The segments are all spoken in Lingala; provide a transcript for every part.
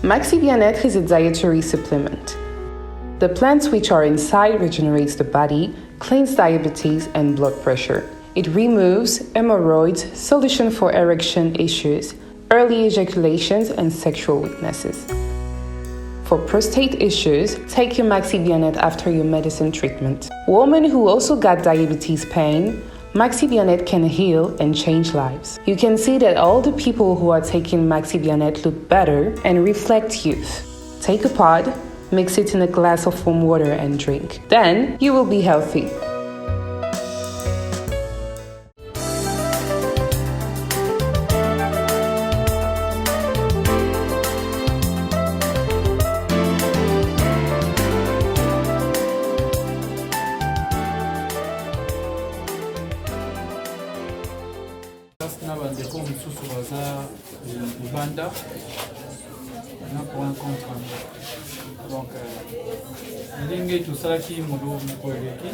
Maxi Bien-être is a dietary supplement. The plants which are inside regenerates the body, cleans diabetes and blood pressure. It removes hemorrhoids, solution for erection issues, early ejaculations and sexual weaknesses. For prostate issues, take your Maxi Bien-être after your medicine treatment. Women who also got diabetes pain, Maxi Bien-être can heal and change lives. You can see that all the people who are taking Maxi Bien-être look better and reflect youth. Take a pod, mix it in a glass of warm water and drink. Then you will be healthy. Na bandeko mosusu baza libanda na pour un compte rendu donc euh, ndenge tosalaki mokolo eleki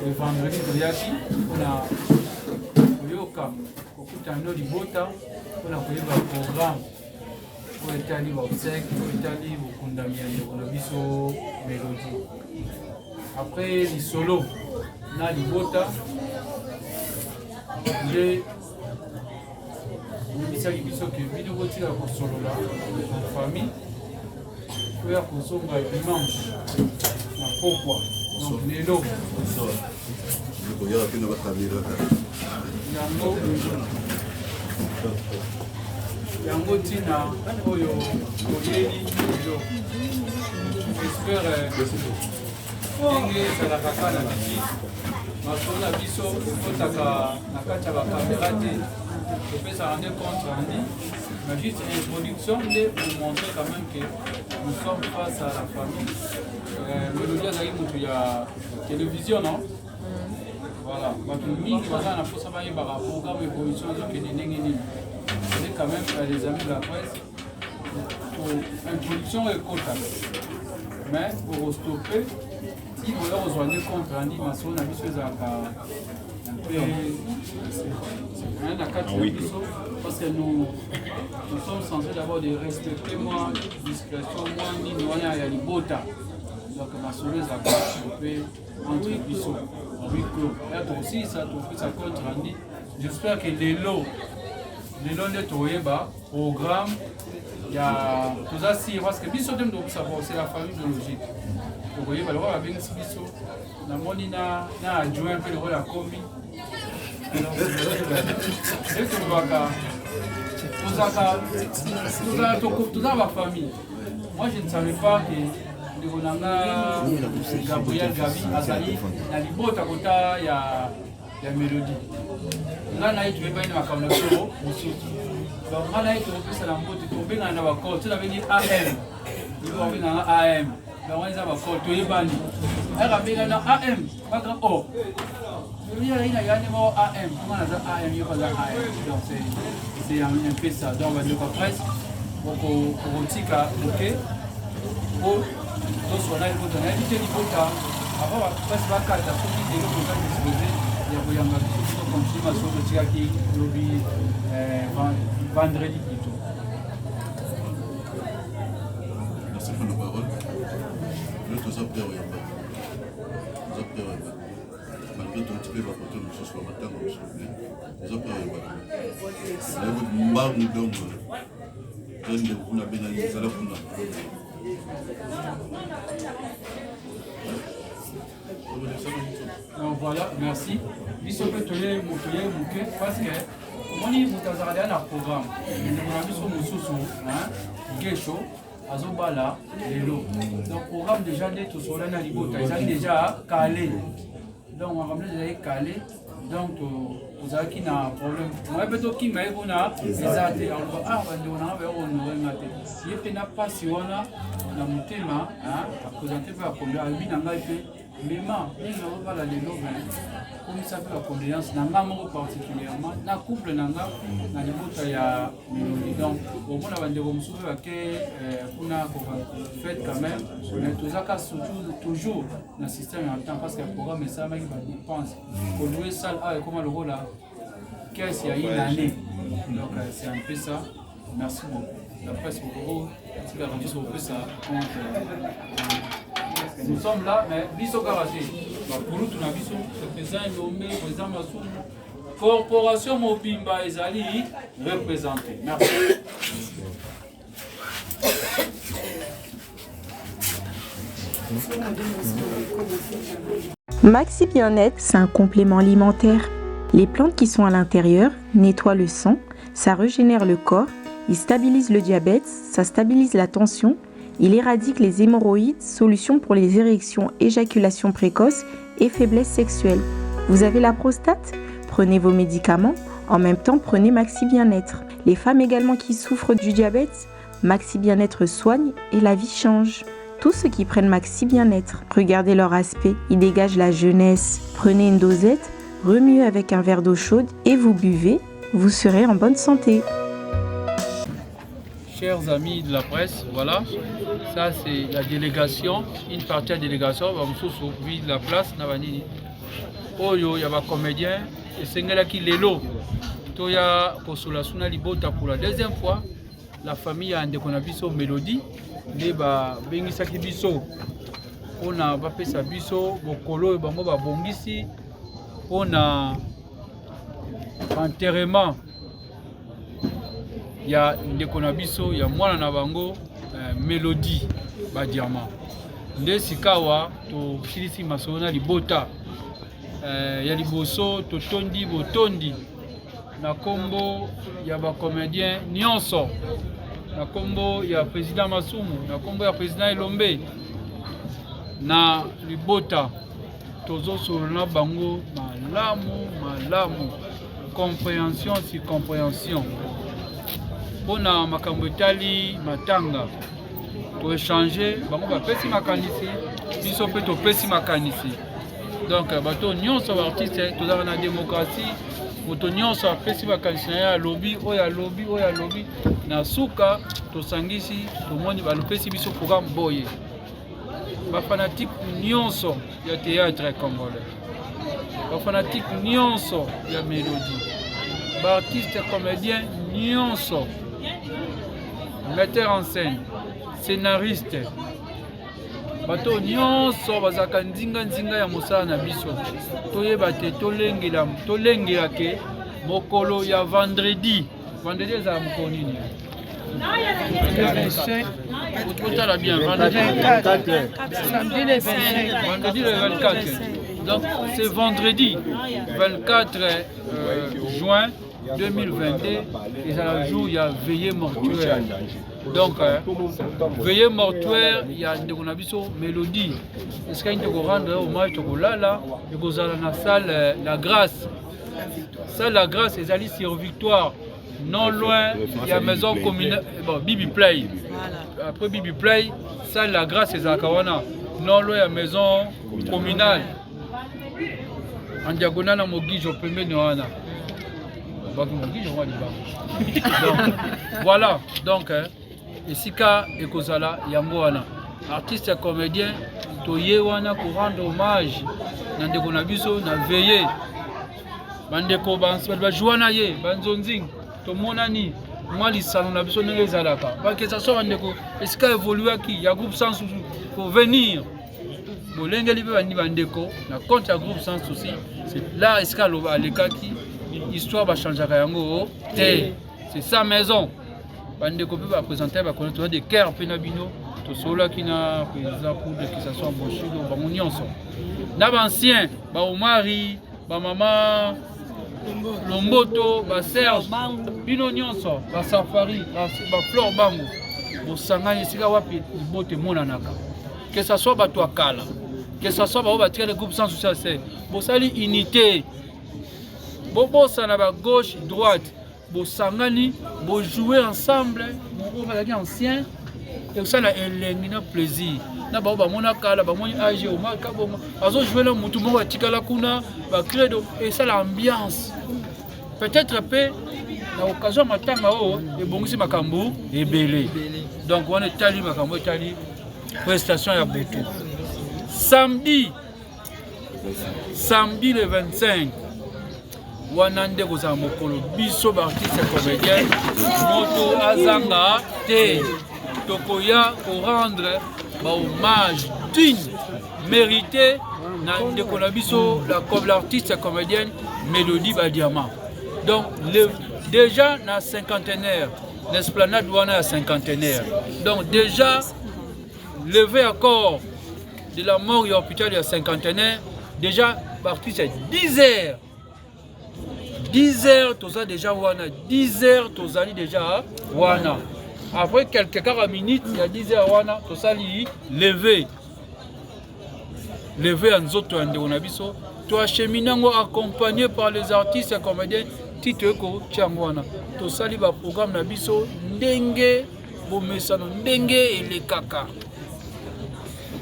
le vendredi toyaki mpona koyoka kokutana no libota mpona koyeba programme oyo etali baobsèque oyo etali bokundami ya ndeko na biso melodie après lisolo na libota nde oyebisaki biso ke bino botika kosolola na famille oya kozonga dimanche na pokwa donc lelo yango yango ntina oyo toyeli lelo espere ndenge ezalaka kaka na biki masolo na biso ekotaka na kati ya bakamera te topesaka nde compte rendu mais juste introduction nde pour montrer quand même que nous sommes face à la famille euh, melodie azalaki moto ya télévision non voilà bato mingi baza na mposa bayebaka programme évolution ezokende ndenge nini ezali quand même euh, les amis de la presse introduction ekota mais okostope ti oya kozwa nde compte rendu masolo na biso ezalaka mpe na kati na biso parce que nous nous sommes censés d'abord de respecter moi discrétion mwa nini wana ya libota donc masolo ezalaka mpe entre biso huis clos ya tokosilisa tokopesa compte rendu j'espère que lelo lelo nde tokoyeba programme ya toza sire parce que biso te moto tokopesa c'est la famille biologique tokoyeba lokola babengisi biso namoni na na adjoint mpe lokola akomi nde tolobaka tozalaka toza bafamille moi je ne savais pas que ndeko na nga gabriel gabi azali na libota kota ya ya melodie nga na ye toyebani na makambo na biso mosusu donc nga na ye tokopesa na mbote tobengana na bacor to nabengi am ibo babenganga am donc wana eza bacor toyebani ayaka abengani na am baka o melodie azali na yande moko am nga naza am yo aza am donc c'est un peu ça donc bandeko ya presse okotika moke po toswana libota nayebi te libota avant basi bakata soki lelo boza dispose ya koyamba biso biso continue masolo totikaki lobi eh, vendredi plutôt. Merci pour la parole. Lelo toza prêt oyamba toza prêt oyamba malgré touti mpe bakote mosusu bamatanga mosusu mais toza prêt oyamba nayebi mbangu donc eza ndeko kuna abengaki ezala kuna. Donc voilà, merci. Biso mpe toye moto ye moke parce que omoni moto azalaka deya na programme ndeko na biso mosusu gesho azobala lelo donc programme déjà nde tosolani na libota ezali déjà calé donc makambo nde ezali calé donc tozalaki na problème moye mpe tokima ye kuna eza te aloba ah bandeko nanga baya kohonore nga te ye mpe na mpasi wana na motema apresente mpe bakonde alobi na ngai mpe mema ndenge nazobala lelo me komisa mpe bacondoléance na nga moko particulièrement na couple na nga na libota ya melodi donc omona bandeko mosusu mpe bake eh, kuna fête quand même mais tozaka surtout toujours na système ya temps parce que programme esalamaki badepense koloue salle awa ekoma lokola caisse ya une année donc euh, c'est un peu ça merci beaucoup. La presse bokotikaka biso kopesa compte. Nous sommes là, mais biso kaka te, bakulutu na biso, président Elombe, président Masumu, corporation mobimba ezali représente. Merci. Maxi Bien-être, c'est un complément alimentaire. Les plantes qui sont à l'intérieur nettoient le sang, ça régénère le corps, il stabilise le diabète, ça stabilise la tension, il éradique les hémorroïdes, solution pour les érections, éjaculation précoce et faiblesse sexuelle. Vous avez la prostate? Prenez vos médicaments, en même temps prenez Maxi Bien-être. Les femmes également qui souffrent du diabète, Maxi Bien-être soigne et la vie change. Tous ceux qui prennent Maxi Bien-être, regardez leur aspect, ils dégagent la jeunesse. Prenez une dosette, remuez avec un verre d'eau chaude et vous buvez, vous serez en bonne santé. Chers amis de la presse, voilà, ça c'est la délégation, une partie de la délégation, bamosusu vide la place na banini oyo ya ba comédien esengelaki lelo toya kosola suna libota pour la deuxième fois. La famille ya ndeko na biso Melodie nde babengisaki biso mpona bapesa biso bokolo oyo bango babongisi mpona enterrement ya ndeko na biso ya mwana na bango Melodie Badiama. Nde sikawa tosilisi masolo na libota ya liboso, totondi botondi na kombo ya ba comédien nyonso, na kombo ya président Masumu, na kombo ya président Elombe, na libota tozosolola na bango malamu malamu, compréhension si compréhension mpona makambo etali matanga. Toéchange, bango bapesi makanisi, biso mpe topesi makanisi. Donc bato nyonso baartiste, tozalaka na démocratie, moto nyonso apesi makanisi na ye, alobi oyo alobi, oyo alobi, na suka tosangisi, tomoni balopesi biso programme boye. Bafanatike nyonso ya théâtre congolais, bafanatike nyonso ya Mélodie, baartiste comédien nyonso, metteur en scène, scénariste, bato nyonso bazalaka nzinga-nzinga ya mosala na biso, toyeba te tolengela tolengela ke mokolo ya vendredi. Vendredi ezala mokolo nini? Otala bien, vendredi. Vendredi le 24. Donc c'est vendredi 24 juin 2022, ezala jour ya veillée mortuaire. Donc veillée mortuaire ya ndeko na biso Mélodie, esika nini tokorendre hommage, tokolala, ekozala na salle La Grâce. Salle La Grâce ezali sur Victoire, non loin ya maison commune, bon, Bibi Play. Après Bibi Play, salle La Grâce ezalaka wana, non loin ya maison communale, en diagonale na Mogijo pembeni wana, baki Mogijo mwa libango. Donc voilà, donc esika ekozala yango wana. Artiste ya comédien, toye wana korendre hommage na ndeko na biso na veillée. Bandeko bato bajua na ye banzonzing, tomonani mwa lisano na biso ndenge ezalaka, bakesa so bandeko esika evoluaki ya groupe Sans Souci pour venir bolengeli mpe bandi bandeko na compte ya groupe Sans Souci. C'est là esika aloba alekaki histoire, bachangeaka yango te, c'est sa maison. Bandeko mpe baprésente bakona, toza de cœur mpe na bino. Tosololaki na président pour de que ça soit Boshido, bango nyonso na baancien, baomari, bamama Lomboto, baserge, bino nyonso, basafari, baflore, bango bosangani esika wapi libota emonanaka, que ça soit bato ya kala, que ça soit bango batikali groupe Sans Social, se bosali unité, bobosana ba gauche droite, bosangani, bojouer ensemble. Moko bazalaki ancien, ekosala elengi na plaisir na bango bamona kala, bamoni age Omar Kabongo azojoue na motu moko atikala kuna, bacredo, esala ambiance. Peut-être mpe na occasion ya matanga oyo ebongisi makambo ebele. Donc wana etali makambo etali prestation ya butu samedi, samedi le 25. Wana nde kozala mokolo biso baartiste comédien moto azanga te, tokoya korendre bahommage digne mérité na ndeko na biso la l'artiste comédienne Mélodie Badiama. Donc le, déjà na cinquantenaire, l'esplanade wana ya cinquantenaire, donc déjà levé accord de la mort ya hôpital ya cinquantenaire, déjà parti c'est 10 heures. 10 heures toza déjà wana, 10 heures tozali déjà wana. Après quelques 40 minutes ya 10 heures wana tosali levé levé ya nzoto ya ndeko na biso, toachemine yango accompagné par les artistes et comédiens ti toye kotia yango wana. Tosali baprogramme na biso ndenge bomesano, ndenge elekaka,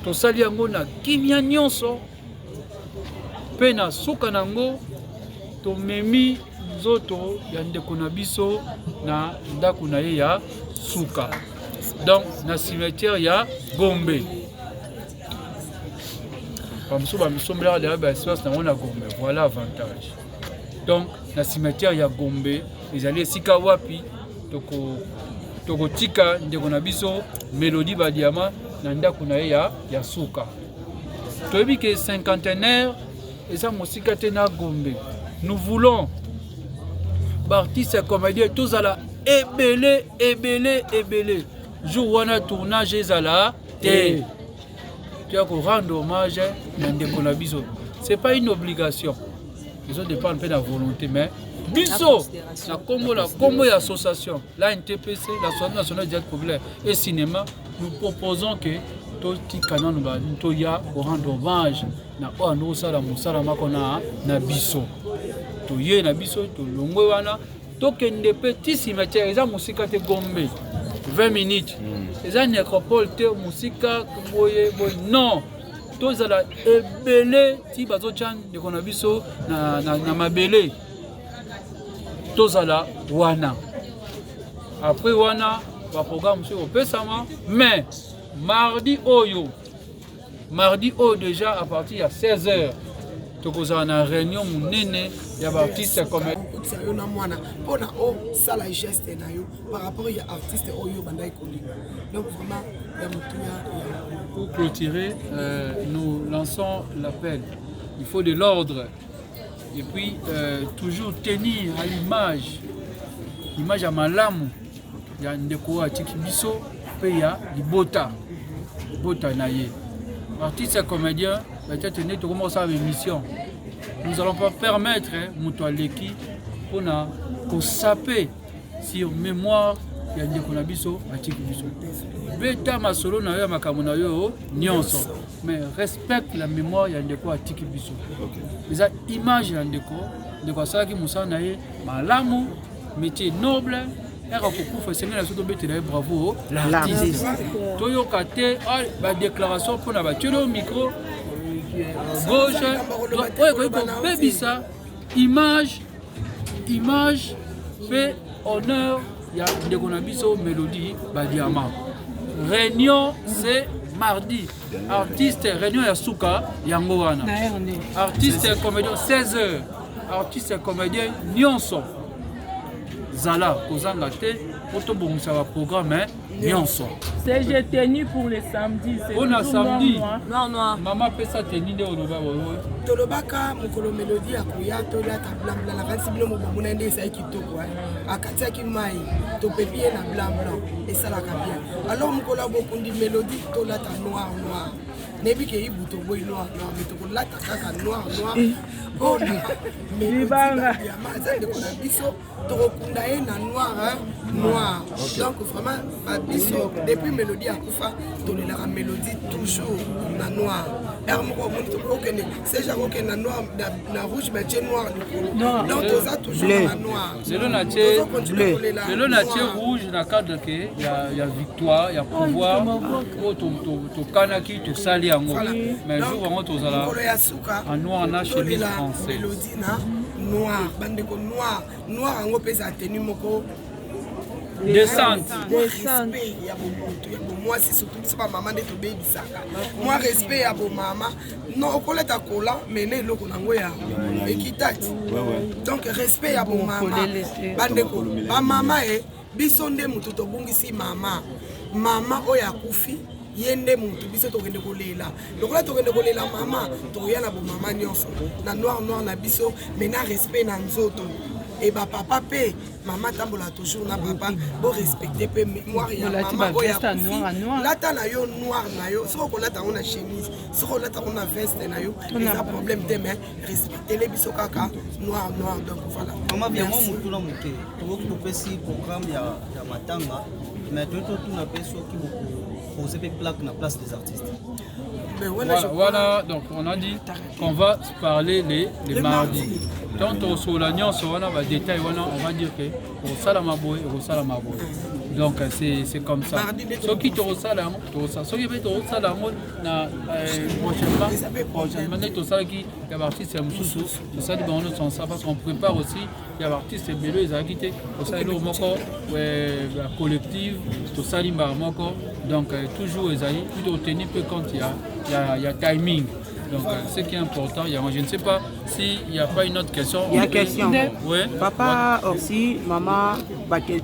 tosali yango na kimia nyonso. Mpe na suka na yango tomemi nzoto ya ndeko na biso na ndako na ye ya suka, donc na cimetière ya Gombe. Bamosusu bamisombelaka deya baespace nango na Gombe, voilà avantage. Donc na cimetière ya Gombe ezali esika wapi tokotika ndeko na biso Mélodie Badiama na ndako na ye ya suka. Toyebi ke cinquantenaire eza mosika te na Gombe. Nous voulons baartiste ya comédien tozala ebele ebele ebele jour wana, tournage ezala te, toya korendre hommage na ndeko na biso. C'est pas une obligation, ezodépendre mpe na volonté, mais biso na kombo na kombo ya association la NTPC, l'Association nationale du théâtre populaire et cinéma, nous proposons que totika nanu toya korendre hommage na oyo ando kosala mosala moko na biso. Toye na biso, tolongwe wana, tokende mpe ti cimetière. Eza mosika te, Gombe 20 minutes, eza nécropole te mosika boye boye, non. Tozala ebele ti bazotya ndeko na biso na mabele, tozala wana. Après wana baprogramme mosusu ekopesama. Mais mardi oyo, mardi oyo déjà à partir ya 16 heures tokozala na réunion monene ya baartiste comme Okotisa yo na mwana mpona osala geste na yo par rapport ya artiste oyo bandaki kolinga. Donc vraiment ya motuya ya Pour clôturer, nous lançons l'appel. Il faut de l'ordre et puis toujours tenir à l'image, image ya malamu ya ndeko oyo atiki biso mpe ya libota na ye. Artiste ya comédien, peut-être nde tokoma kosala émission, nous allons pas permettre moto aleki mpona kosaper sur mémoire ya ndeko na biso atiki biso. Beta masolo na yo ya makambo na yo nyonso, mais respecte la mémoire ya ndeko atiki biso. Eza image ya ndeko. Ndeko asalaki mosala na ye malamu, métier noble. Eka kokufa, esengeli na biso tobetela ye bravo l'artiste. Toyoka te badéclaration mpona batieli yo micro gauche oyo ekoki kobebisa image mpe honneur ya ndeko na biso Mélodie Badiama. Réunion, c'est mardi, artiste, réunion ya suka yango wana. Artiste comédien, 16 heures, artiste comédien nyonso zala, kozanga te po tobongisa baprogramme nyonso. C'est tenue pour le samedi. Mpona samedi. Noir noir. Mama apesa tenue nde oloba. Tolobaka mokolo Mélodie akoya, tolata blanc blanc. Nakanisi bino mobomona nde ezali kitoko. Akatiaki mai, topepi ye na blanc blanc, esalaka bien. Alors mokolo ya bokundi Mélodie, tolata noir noir. Nayebi ke ibutu oboyi noir noir, mais tokolata kaka noir noir mpona Mélodie. Aza ndeko na biso, tokokunda ye na noir noir. Donc vraiment babiso, depuis Mélodie akufa, tolelaka Mélodie toujours na noir. Heure moko omoni tokokende seja kokende na noir, na rouge, batie noir likolo. Donc toza toujours na noir. Lelo natie rouge na cadre ke ya victoire ya pouvoir oyo tokanaki, tosali yango. Mais jour yango tozala ya suka en noir na chemise français. Mélodie na noir, bandeko, noir noir yango mpe eza tenue moko. Descente. Respect ya bomoto ya bomwasi, surtout biso bamama nde tobebisaka mwa respect ya bomama. Non, okolata kola mais na eloko nango ya ekitati. Donc respect ya bomama, bandeko bamama, e biso nde motu tobungisi mama. Mama oyo akufi, ye nde motu biso tokende kolela. Lokola tokende kolela mama, tokoya na bomama nyonso na noir noir na biso, mais na respect na nzoto. E bapapa mpe mama atambola toujours na papa, borespecte mpe mémoire ya mama oyo akufi. Lata na yo noir na yo, soki okolata yango na chemise, soki olata yango na veste na yo, eza problème te, mais respectele biso kaka noir noir. Donc voilà. Mama, bien, mwa motuna moke. Tokoki topesi programme ya matanga, mais toyei totuna mpe soki bokopose mpe plaque na place des artistes. Mais voilà, voilà, voilà, donc on a dit qu'on va parler les mardis. Tant tosolola nyonso wana, badétail wana, on va dire que okosalama boye, ekosalama boye. Donc c'est comme ça. Soki tokosala yango, tokosala. Soki mpe tokosala yango na prochainement, ndenge tosalaki ya baartiste ya mosusu, tosali bango nyonso ensemble, parce qu'on prépare aussi ya baartiste ebele ezalaki te. Tosali eloko moko ya collective, tosali mbala moko. Donc toujours ezali puis totenir mpe compte ya timing. Donc ce qui est important, je ne sais pas s'il n'y a pas une autre question. Il y a question. Oui. Papa aussi, maman,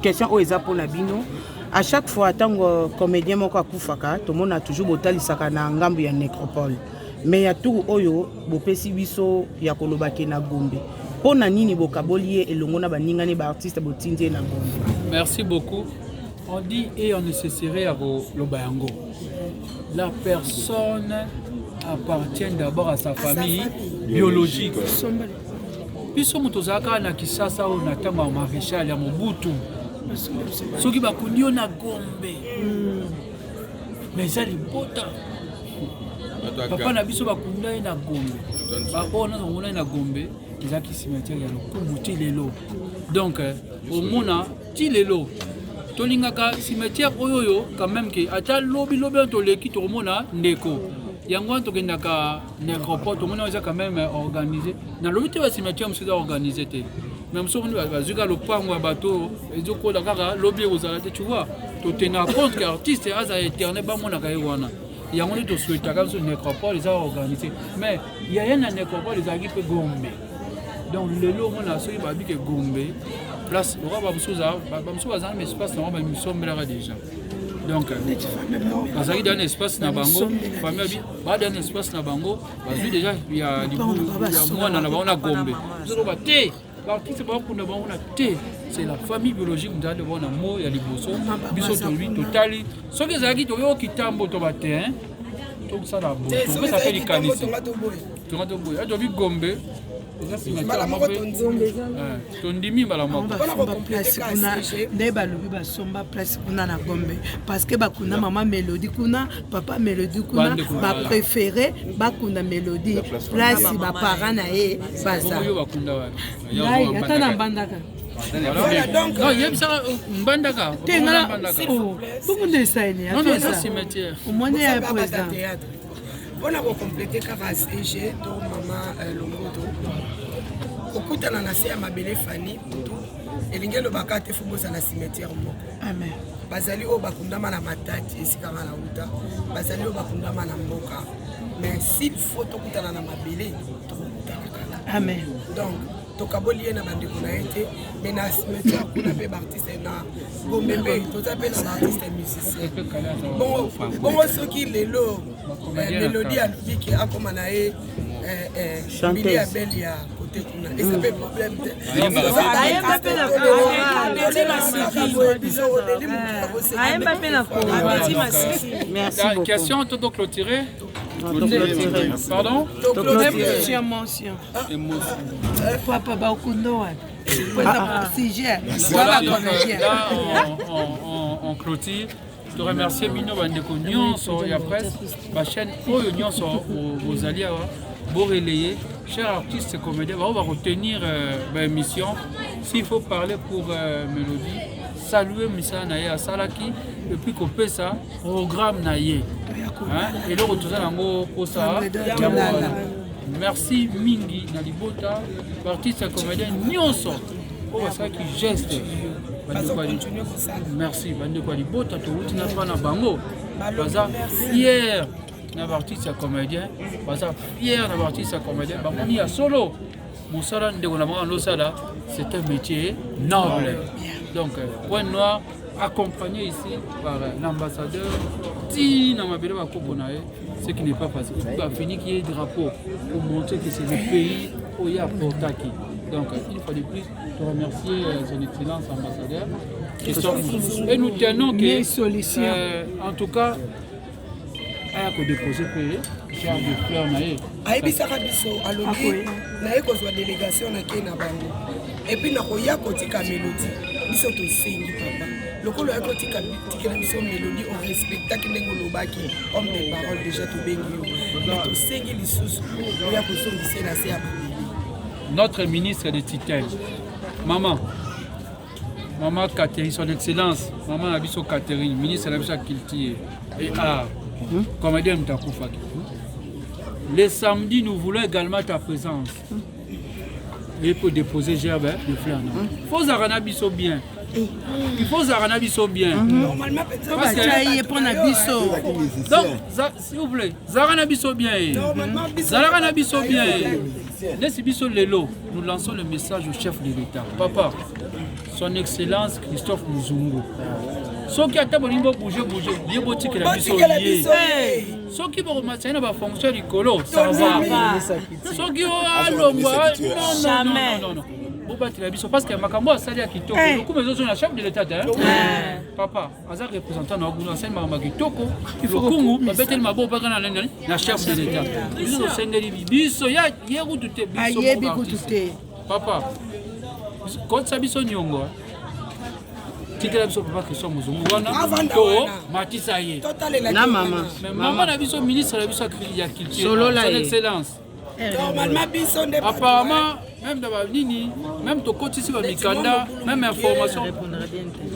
question oyo eza mpona bino. À chaque fois ntango comédien moko akufaka, tomona toujours botalisaka na ngambo ya nécropole, mais ya tour oyo bopesi biso ya koloba ke na Gombe. Mpo na nini bokaboli ye elongo na baningani baartiste, botindi ye na Gombe? Merci beaucoup. On dit et on ne cesserait à koloba yango, la personne appartient d'abord à sa famille biologique. Biso moto ozalaka na Kisasa oyo na ntango ya maréchal ya Mobutu, soki bakundi yo na Gombe, mais eza libota. Papa na biso bakunda ye na Gombe, baoyo nyonso bakunda ye na Gombe, ezalaki cimetière ya lokumu ti lelo. Donc omona ti lelo tolingaka cimetière oyo oyo quand même ke ata lobi lobi oyo toleki, tokomona ndeko yango wana. Tokendaka nécropole, tomoni eza quand même organisé. Nalobi te bacimetière mosusu eza organisé te, mais mosusu omoni bazwi kaka lopango ya bato, ezokola kaka, lobi ekozala te. Tu vois, totenaka compte ke artiste azala éternel, bamonaka ye wana. Yango nde tosouhaitaka biso nécropole eza organisé, mais yaya na nécropole ezalaki mpe Gombe. Donc lelo omona soki babi ke Gombe place, lokola bamosusu baza na espace nango, bamisombelaka déjà. Donc bazalaki dans espace na bango, famille abi baa dans espace na bango, bazwi déjà ya mwana na bango na Gombe. Tozoloba te baartiste bakunda bango na te, c'est la famille biologique moto azali bango na mo ya liboso. Biso tolobi, totali soki ezalaki toyoki kitambo to baterrain, tosala boye, topesa mpe likanisi, tonga toboye. Atobi Gombe eza cimetière moko tondimi mbala moko. Place kuna nde balobi basomba place kuna na Gombe, parce que bakunda mama Mélodie kuna, papa Mélodie kuna, bapréféré bakunda Mélodie place baparent na ye baza. Ngai ata na Mbandaka. Yebisaka Mbandaka. Te, nga bongo nde esaleli. Cimetière. Omoni ya président. Mpona kocompléter kaka cg to mama Longoto, kokutana na se ya mabele fani mutu elingi elobaka te fo bozala cimetière moko. Amen. Bazali oyo bakundama na Matati, esika nga na uta, bazali oyo bakundama na mboka, mais s'il faut tokutana na mabele, tokokutana kaka. Amen. Donc tokaboli ye na bandeko na ye te, mais na cimetière kuna mpe baartiste, na Gombe mpe toza mpe na baartiste musicien. Bongo bongo soki lelo Mélodie alobi ke akóma na ye Mbilia ya bele ya kote kuna, eza mpe problème te. Ayemba mpe na Biso oleli motu. Ayemba mpe na. Merci beaucoup. Question to clôturer. Pardon. Émotion, émotion. Papa, bakunda wapi? Sujet. Voilà, donc, là, on clôture. Je remercie bino bandeko nyonso ya presse, bachaîne oyo nyonso bozali awa, borelayer. Cher artiste comédien, bao baretenir baémission. S'il faut parler pour Mélodie, saluer misala na ye asalaki, et puis kopesa programme na ye, eloko toza nango mposa yango wana. Merci mingi na libota, baartiste ya comédien nyonso oyo basalaki geste. Bazocontinue kosala. Merci bandeko ya libota, towuti na mpa na bango, baza fier na baartiste ya comédien, baza fier na baartiste ya comédien. Bamoni ya solo mosala ndeko na bango alosala, c'est un métier noble. Donc Point Noir accompagné ici par l'ambassadeur ti na mabele bakoko na ye, ce qui n'est pas facile. Bafiniki ye drapeau pour montrer que c'est le pays oyo aportaki. Donc une fois de plus, de remercier son excellence ambassadeur Christophe et nous tenons que en tout cas aya kodépose mpe genre de fleur na ye. Ayebisaka biso, alobi naye kozwa délégation, nake na bango et puis nakoya kotika Mélodie. Biso tosengi papa, lokola oyaki kotika, tikela biso Mélodie, orespectaki ndenge olobaki, homme de parole. Déjà tobengi yo, mais tosengi lisusu oya kozongisa na se ya mabele. Notre ministre de tutelle, maman, maman Catherine, son excellence maman na biso Catherine, ministre na biso ya culture et art, comédien moto akufaki. Le samedi, nous voulons également ta présence et pour déposer gerbe de fleurs. Non, faut ozalaka na biso bien, il faut ozalaka na biso bien. Normalement mpenza. Parce que- Batya ye mpo na biso. Donc s'il vous plaît, zalaka na biso bien ye. Normalement biso Zalaka na biso bien ye. Nesi biso lelo, nous lançons le message au chef de l'État, papa, son excellence Christophe Muzungu. Soki ata bolingi bobouge bouge ye, botikela biso Botikela ye. biso ye. Soki bokomatisa ye na bafonction ya likolo, ça va. Soki alongwa, non, non, non, bobatela biso, parce que makambo asali ya kitoko, lokumu ezozonga na chef de l'État te. Papa aza représentant na kuna, asali makambo ya kitoko, lokumu babeteli maboko mpaka na nani? Na chef de l'État. Biso tosengeli biso ye kutu te, biso Ayebi moko kutu artiste. te. Papa, kotisa biso niongo, tikela biso papa Christian Mozungu wana. Avanda To wana. matisa ye. Totalelaki Na mama. Mais mama na biso, ministre na biso ya culture, Solola son ye. excellence. Normalement biso nde bato, Apparemment même na banini, même tokotisi bamikanda, même information,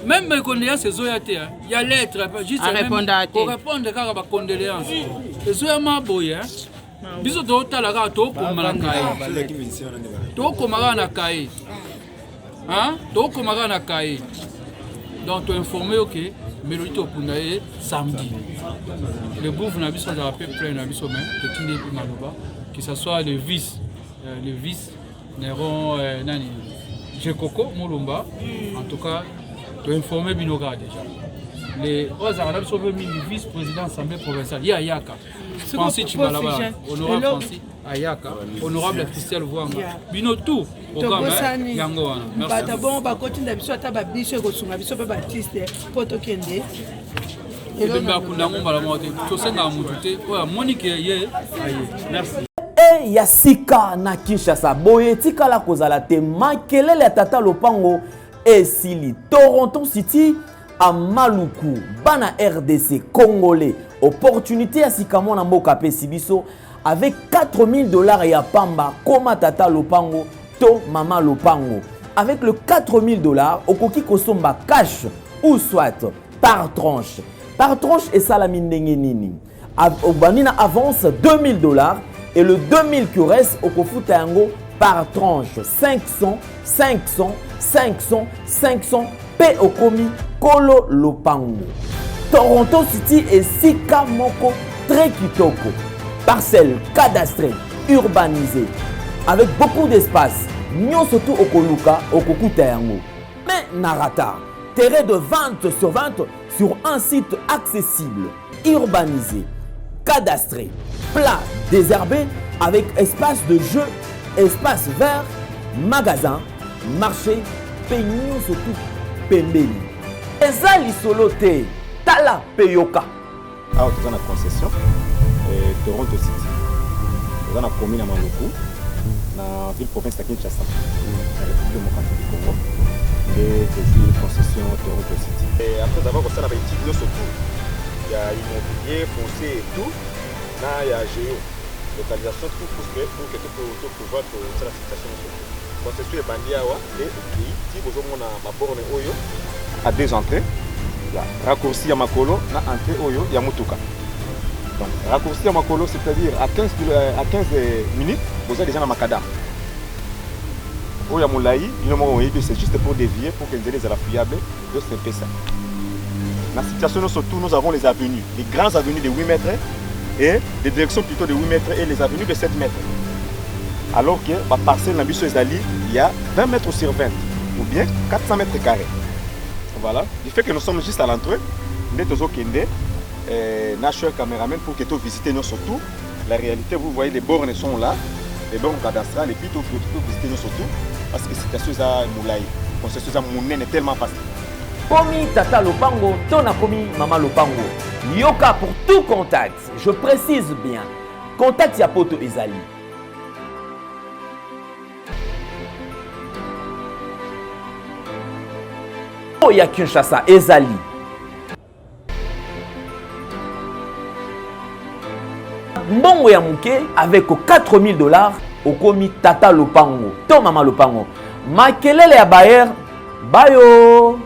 même condoléance ezoya te, hein. Ya lettre juste. Arépondaka te. Korépondre kaka bacondoléance ezoyama boye, hein. Biso totala kaka, tokoma na kaye, tokoma kaka na kaye, hein? Tokoma kaka na kaye. Donc toinforme yo ke Mélodie tokunda ye samedi. Le gouve na biso azala mpe plein na biso, mais totindi ye mpe maloba, que ce soit le vice Neron, nani, Jekoko Molumba. En tout cas toinforme bino kaka déjà. Le oyo azalaka na biso mpe mingi, vice président assemblée provinciale, ye ayaka, Francis Chibalabala, honorable Francis ayaka, honorable Christelle Voanga, bino tout programme Tobosani. yango wana. Bato Merci. bongo bakotinda biso ata babiso, ekosunga biso mpe baartiste mpo tokende. Ebembe akunda yango mbala moko te, tosengaka motu te oyo amoni ke ye aye. Merci. E ya sika na Kinshasa boye etikala kozala te. Makelele ya tata lopango esili. Toronto City a Maluku, bana RDC, congolais, opportunité ya sika mwana mboka apesi biso. Avec 4000 $ ya pamba, koma tata lopango to mama lopango. Avec le 4000 $, okoki kosomba cash ou soit par tranche. Par tranche esalami ndenge nini? Obandi na avance 2000 $ et le 2000 qui reste, okofuta yango par tranche, 500, 500, 500, 500, mpe okomi kolo lopango. Toronto City esika moko très kitoko, parcelle cadastrée, urbanisée, avec beaucoup d'espace. Nyonso tu okoluka, okokuta yango. Mais na rata terrain de 20 sur 20 sur un site accessible, urbanisé, cadastré, plat, désherbé, avec espace de jeu, espace vert, magasin, marché, mpe nyonso tu pembeni. Eza lisolo te, tala mpe yoka. Awa toza na concession Toronto City, toza na commune ya Maluku, na ville province ya Kinshasa, na République démocratique du Congo, nde tozwi concession Toronto City. Et après avoir kosala baétude nyonso tout ya immobilier, foncier et tout, na ya géo localisation, tout pour que topouvoir tosala fixation nyonso tout. Concession ebandi awa nde ekei ti bozomona baborne oyo à deux entrées, ya raccourci ya makolo na entrée oyo ya mutuka. Donc raccourci ya makolo, c'est-à-dire à 15 minutes boza déjà na macadam. Oyo ya molayi, bino moko boyebi, c'est juste pour dévier, pour que nzela ezala fiable, donc c'est un peu ça. Na situation nyonso tout, nous avons les avenues, les grands avenues de 8 mètres et des directions plutôt de 8 mètres et les avenues de 7 mètres. Alors que ba parcelle na biso ezali ya 20 mètres sur 20 ou bien 400 mètres carrés. Voilà, du fait que nous sommes juste à l'entrée, nde tozokende eh, na cher cameraman pour que to visiter nyonso tout. La réalité, vous voyez, les bornes sont là, les bornes cadastrales, et puis to, to, to visiter nyonso tout, parce que situation eza molai, concession eza monene tellement vaste. Komi tata lopango to nakomi mama lopango yoka pour tout contact je précise bien contact ya poto ezali oyo ya Kinshasa ezali mbongo ya moke avec 4000 dollars okomi tata lopango to mama lopango makelele ya bayer bayo.